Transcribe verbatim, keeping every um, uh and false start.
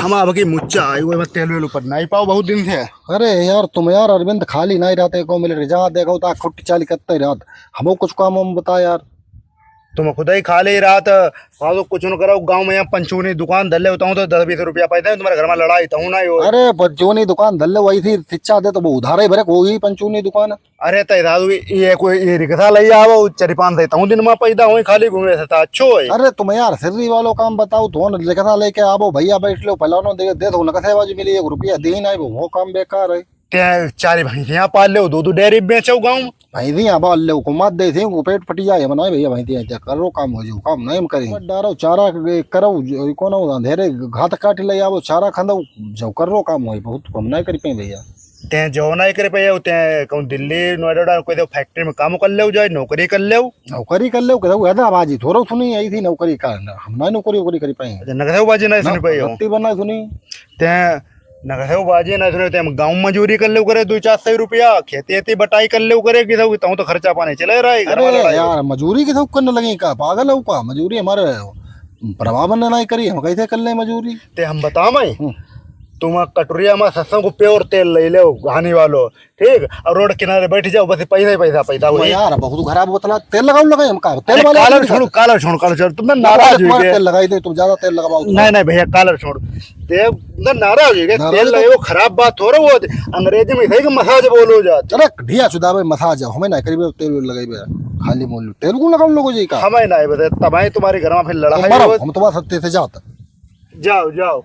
हम अब की मुच्चा आई हुए, तेल वेल ऊपर नहीं पाओ बहुत दिन से। अरे यार, तुम यार अरविंद खाली नहीं रहते को मिले, जहाँ देखो ता खुट्टी चाली करते रहत। हमो कुछ काम हम बता यार। तुम खुद ही खाली रहत, हाँ तो कुछ न करो, गाँव में यहाँ पंचूनी दुकान धर ले होता हूँ तो दस बीस रुपया पैसा है, तुम्हारे घर में लड़ाई तो हूँ ना ही हो। अरे पंचूनी दुकान धर ले, वही थी शिक्षा दे तो वो उधारे भरे, वही पंचूनी दुकान। अरे तै दादू, ये कोई ये रिक्शा ले आवो, चार पाँच सौ तऊ दिन में पैदा होई, खाली घूमे से ता अच्छो है। अरे तुम यार सिर्री वालो काम बताओ, तो न रिक्शा लेके आवो, भैया बैठ लो, फलानो दे, दे दो, नकसे बाजी मिली, एक रुपया दे ही नहीं, वो काम बेकार है। ते चार भैंसियां पाल ले, दो दो डेयरी बेचो गाँव। भैंसियां पाल ले, को मत दे, को पेट फटी जाए, बनाए भैया भैंसियां, क्या करो काम हो जो, काम नहीं हम करें। मत डारो, चारा के करो, जो कोनो अंधेरे घात काट ले आवो, चारा खंदो, जो करो काम हो, बहुत कम नहीं कर पाए भैया। ते जो नहीं कर पाए, ते कहूँ दिल्ली, नोएडा, कोई तो फैक्ट्री में काम कर ले जाए, नौकरी कर ले। नौकरी कर ले, कहते हैदराबाजी थोड़ो सुनी, आई थी नौकरी का, ना, हम ना नौकरी वोकरी कर पाए। अच्छा, नगदेव बाजी नहीं सुनी पाए हो? रत्ती बना सुनी। ते नगदेव बाजी नहीं सुनी, ते हम गाँव मजूरी कर ले करे, दो चार सौ रुपया, खेती एती बटाई कर ले करे, कि तो, तो खर्चा पानी चले रहा है, घर अरे वाला यार, मजूरी के सब करने लगे का, पागल हो का? मजूरी हमारे प्रभाव ने नहीं करी, हम कैसे कर ले मजूरी? ते हम बतावे, हम्म। तुम कटोरिया में सरसों को प्योर तेल ले ले, हानि वालो, ठीक, और रोड किनारे बैठ जाओ, बस पैसा ही पैसा पैदा तो हुई। यार, बहुत खराब बोतला, तेल लगाओ, लगाए हम का? तेल अरे वाला कालर आदमी छोड़ो, का? कालर छोड़ो, कालर छोड़ो, तुम ना नाराज हो गए। तेल लगाई दे, तुम ज्यादा तेल लगाओ। नहीं, नहीं भैया, कालर छोड़ो। ते तुम ना नाराज हो गए, नाराज तेल तो लगे, वो खराब बात हो रहा, वो अंग्रेजी में सही कि मसाज बोलो जाते। अरे ढिया सुधा भाई, मसाज है, हमें ना करीबे तेल वेल लगाई बे, खाली मोल तेल को लगाओ लोगों जी का। हमें ना बता, तबाही तुम्हारे घर में फिर लड़ाई हो। हम तुम्हारा सत्य से जाता। जाओ, जाओ।